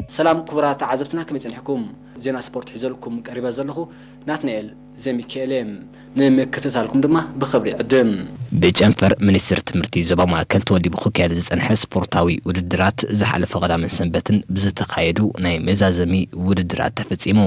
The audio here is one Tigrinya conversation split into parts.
ሰላም ክቡራት ተዓዘብትና፣ ከመይ ጸኒሕኩም? ዜና ስፖርት ሒዘልኩም ቀሪበ ዘለኹ ናትናኤል ዘሚካኤል እየ። ንምክትታልኩም ድማ ብኽብሪ ይዕድም። ብጨንፈር ሚኒስቴር ትምህርቲ ዞባ ማእከል ተወዲቡ ክካየድ ዝጸንሐ ስፖርታዊ ውድድራት ዝሓለፈ ቀዳምን ሰንበትን ብዝተኻየዱ ናይ መዛዘሚ ውድድራት ተፈጺሙ።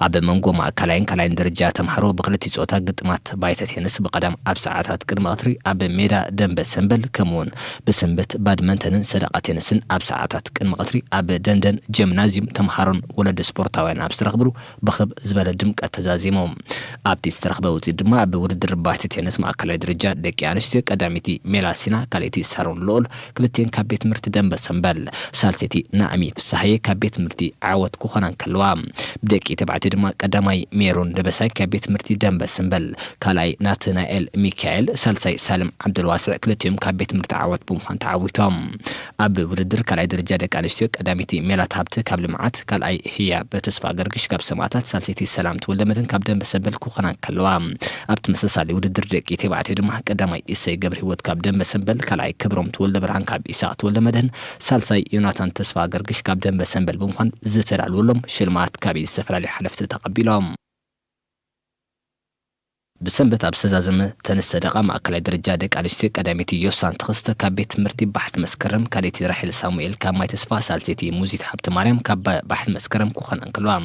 ኣብ መንጎ ማእከላይን ካልኣይን ደረጃ ተምሃሮ ብክልቲኡ ጾታ ግጥማት ባይታ ቴንስ ብቐዳም ኣብ ሰዓታት ቅድሚ ቀትሪ ኣብ ሜዳ ደንበ ሰምበል፣ ከምኡውን ብሰንበት ባድመንተንን ሰደቓ ቴንስን ኣብ ሰዓታት ቅድሚ ቀትሪ ኣብ ደንደን ጀምናዝዩም ተምሃሮን ወለዲ ስፖርታውያን ኣብ ዝተረኽብሉ ብኽብ ዝበለ ድምቀት ተዛዚሙ። ኣብቲ ዝተረኽበ ውፅኢት ድማ ኣብ ውድድር ባይታ ቴንስ ማእከላይ ደረጃ ደቂ ኣንስትዮ ቀዳሚቲ ሜላሲና፣ ካልኣይቲ ሳሮን ልኦል፣ ክልቲኤን ካብ ቤት ትምህርቲ ደንበ ሰምበል፣ ሳልሰይቲ ናእሚ ፍስሃየ ካብ ቤት ትምህርቲ ዓወት ክኾና እንከለዋ፣ ብደቂ ተባዕትዮ ድማ ቀዳማይ ሜሮን ደበሳይ ካብ ቤት ትምህርቲ ደንበ ሰምበል፣ ካልኣይ ናትናኤል ሚካኤል፣ ሳልሳይ ሳልም ዓብደልዋስዕ፣ ክልቲኦም ካብ ቤት ትምህርቲ ዓወት ብምዃን ተዓዊቶም። ኣብ ውድድር ካልኣይ ደረጃ ደቂ ኣንስትዮ ቀዳሚቲ ሜላት ሃብተ ካብ ልምዓት፣ ካልኣይ ህያብ ተስፋ ገርግሽ ካብ ሰማእታት፣ ሳልሰይቲ ሰላም ተወልደመድህን ካብ ደንበ ሰምበል ክኾና እንከለዋ፣ ኣብ ተመሳሳሊ ውድድር ደቂ ተባዕትዮ ድማ ቀዳማይ እሰይ ገብረ ህይወት ካብ ደንበ ሰምበል፣ ካልኣይ ክብሮም ተወልደ ብርሃን ካብ ኢሳቅ ተወልደ መድህን፣ ሳልሳይ ዮናታን ተስፋ ገርግሽ ካብ ደንበ ሰምበል ብምዃን ዝተዳለወሎም ሽልማት ካብ ኢድ ዝተፈላለዩ ሓለፍቲ ተቐቢሎም። ብሰንበት ኣብ ዝተዛዘመ ተንስ ሰደቓ ማእከላይ ደረጃ ደቂ ኣንስትዮ ቀዳመይቲ ዮሳን ተኸስተ ካብ ቤት ትምህርቲ ባሕቲ መስከረም፣ ካልኣይቲ ራሄል ሳሙኤል ካብ ማይ ተስፋ፣ ሳልሰይቲ ሙዚት ሃብተ ማርያም ካብ ባሕቲ መስከረም ክኾና እንከለዋ፣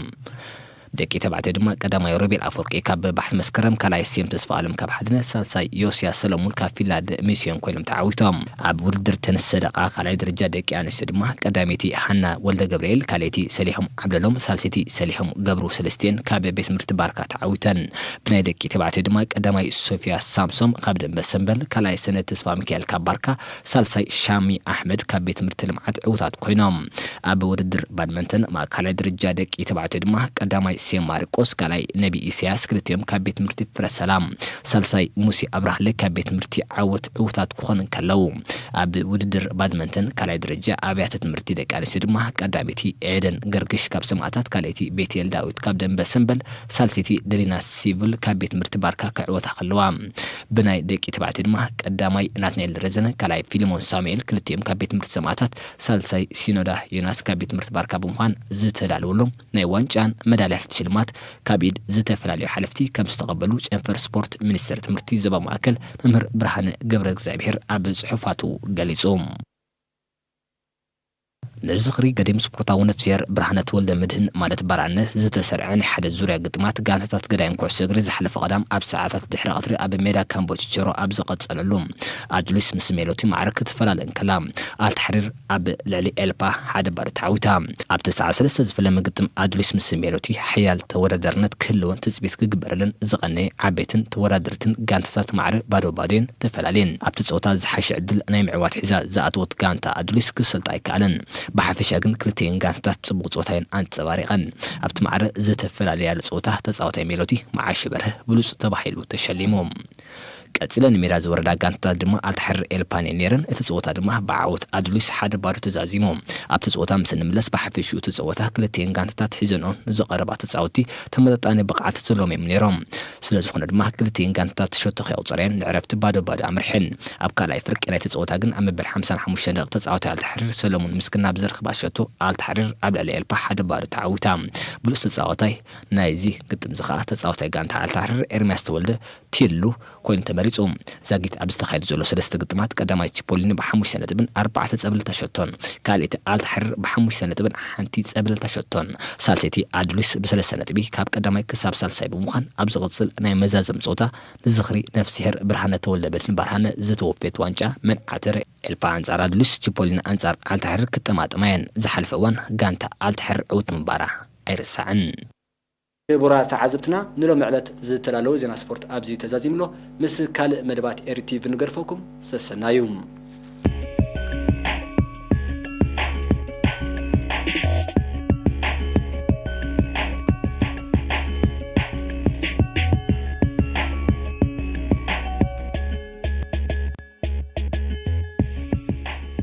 ደቂ ተባዕትዮ ድማ ቀዳማይ ሮቤል ኣፈወርቂ ካብ ባሕቲ መስከረም፣ ካልኣይ ሴም ተስፋ ኣለም ካብ ሓድነት፣ ሳልሳይ ዮስያ ሰለሙን ካብ ፊንላንድ ሚስዮን ኮይኖም ተዓዊቶም። ኣብ ውድድር ተንስ ሰደቓ ካልኣይ ደረጃ ደቂ ኣንስትዮ ድማ ቀዳመይቲ ሃና ወልደ ገብርኤል፣ ካልኣይቲ ሰሊሖም ዓብደሎም፣ ሳልሰይቲ ሰሊሖም ገብሩ ሰለስቲኤን ካብ ቤት ትምህርቲ ባርካ ተዓዊተን። ብናይ ደቂ ተባዕትዮ ድማ ቀዳማይ ሶፊያ ሳምሶም ካብ ደንበ ሰምበል፣ ካልኣይ ሰነድ ተስፋ ሚካኤል ካብ ባርካ፣ ሳልሳይ ሻሚ ኣሕመድ ካብ ቤት ትምህርቲ ልምዓት ዕውታት ኮይኖም። ኣብ ውድድር ባድመንተን ማእከላይ ደረጃ ደቂ ተባዕትዮ ድማ ቀዳማይ ሴም ማርቆስ፣ ካልኣይ ነቢ ኢሳያስ፣ ክልቲኦም ካብ ቤት ትምህርቲ ፍረ ሰላም፣ ሳልሳይ ሙሴ ኣብርሃለ ካብ ቤት ትምህርቲ ዓወት ዕውታት ክኾኑ እንከለዉ፣ ኣብ ውድድር ባድመንተን ካልኣይ ደረጃ ኣብያተ ትምህርቲ ደቂ ኣንስትዮ ድማ ቀዳመይቲ ኤደን ገርግሽ ካብ ሰማእታት፣ ካልኣይቲ ቤትኤል ዳዊት ካብ ደንበ ሰምበል፣ ሳልሰይቲ ደሊና ሲቪል ካብ ቤት ትምህርቲ ባርካ ክዕወታ ከለዋ፣ ብናይ ደቂ ተባዕትዮ ድማ ቀዳማይ ናትናኤል ረዘነ፣ ካልኣይ ፊልሞን ሳሙኤል፣ ክልቲኦም ካብ ቤት ትምህርቲ ሰማእታት፣ ሳልሳይ ሲኖዳ ዮናስ ካብ ቤት ትምህርቲ ባርካ ብምዃን ዝተዳለወሎም ናይ ዋንጫን መዳልያታት ሽልማት ካብ ኢድ ዝተፈላለዩ ሓለፍቲ ከም ዝተቐበሉ ጨንፈር ስፖርት ሚኒስቴር ትምህርቲ ዞባ ማእከል መምህር ብርሃነ ገብረ እግዚኣብሔር ኣብ ጽሑፋቱ ገሊጹ። ንዝኽሪ ገዲም ስፖርታዊ ነፍስሄር ብርሃነ ተወልደ መድህን ማለት ባራነ ዝተሰርዐ ናይ ሓደ ዙርያ ግጥማት ጋንታታት ገዳይም ኩዕሶ እግሪ ዝሓለፈ ቀዳም ኣብ ሰዓታት ድሕሪ ቀትሪ ኣብ ሜዳ ካምቦ ቺቸሮ ኣብ ዝቐጸለሉ ኣዱሊስ ምስ ሜሎቲ ማዕረ ክትፈላለ እንከላ፣ ኣልታሕሪር ኣብ ልዕሊ ኤልፓ ሓደ ባዶ ተዓዊታ። ኣብቲ ሰዓት ሰለስተ ዝፈለመ ግጥም ኣዱሊስ ምስ ሜሎቲ ሓያል ተወዳዳርነት ክህልወን ትጽቢት ክግበረለን ዝቐነየ ዓበይትን ተወዳደርትን ጋንታታት ማዕረ ባዶ ባዶ እየን ተፈላልየን። ኣብቲ ጸወታ ዝሓሸ ዕድል ናይ ምዕዋት ሒዛ ዝኣተወት ጋንታ ኣዱሊስ ክሰልጣ ኣይከኣለን። ብሓፈሻ ግን ክልቲኤን ጋንታታት ጽቡቕ ጸወታ እየን ኣንጸባሪቐን። ኣብቲ ማዕረ ዝተፈላለያሉ ጸወታ ተጻዋታይ ሜሎቲ መዓሽ በርሀ ብሉጽ ተባሂሉ ተሸሊሙ። ቀጺለን ንሜዳ ዝወረዳ ጋንታታት ድማ ኣልታሕሪር ኤልፓን እየን ነይረን። እቲ ጸወታ ድማ ብዓወት ኣዱሊስ ሓደ ባዶ ተዛዚሙ። ኣብቲ ጸወታ ምስ እንምለስ ብሓፈሽኡ እቲ ጸወታ ክልቲኤን ጋንታታት ሒዘንኦ ንዝቐረባ ተጻወትቲ ተመጣጣኒ ብቕዓት ዘለዎም እዮም ነይሮም። ስለ ዝኾነ ድማ ክልቲኤን ጋንታታት ሸቶ ከየቑጸራ እየን ንዕረፍቲ ባዶ ባዶ ኣምሪሐን። ኣብ ካልኣይ ፍርቂ ናይቲ ጸወታ ግን ኣብ መበል ሓምሳን ሓሙሽተን ደቂቕ ተጻዋታይ ኣልታሕሪር ሰለሙን ምስግና ብዘርክባ ሸቶ ኣልታሕሪር ኣብ ልዕሊ ኤልፓ ሓደ ባዶ ተዓዊታ። ብሉጽ ተጻዋታይ ናይዚ ግጥም እዚ ከኣ ተጻዋታይ ጋንታ ኣልታሕሪር ኤርምያስ ተወልደ ቲሉ ኮይኑ ተመሪጹ። ዛጊት ኣብ ዝተኻየዱ ዘሎ ሰለስተ ግጥማት ቀዳማይ ቺፖሊኒ ብሓሙሽተ ነጥብን ኣርባዕተ ጸብለልታ ሸቶን፣ ካልኣይቲ ኣልታሕሪር ብሓሙሽተ ነጥብን ሓንቲ ጸብለልታ ሸቶን፣ ሳልሰይቲ ኣዱሊስ ብሰለስተ ነጥቢ ካብ ቀዳማይ ክሳብ ሳልሳይ ብምዃን ኣብ ዝቕጽል ናይ መዛዘሚ ጸወታ ንዝኽሪ ነፍስሄር ብርሃነ ተወልደ መድህን ባርሃነ ዝተወፈየት ዋንጫ መንዓተር ኤልፓ ኣንጻር ኣዱሊስ፣ ቺፖሊኒ ኣንጻር ኣልታሕሪር ክጠማጠማ እየን። ዝሓለፈ እዋን ጋንታ ኣልታሕሪር ዕውት ምንባራ ኣይርሳዕን። ክቡራት ተዓዘብትና፣ ንሎሚ ዕለት ዝተዳለወ ዜና ስፖርት ኣብዚ ተዛዚሙ ኣሎ። ምስ ካልእ መደባት ኤሪ ቲቪ ንገድፈኩም። ሰሰናዩ።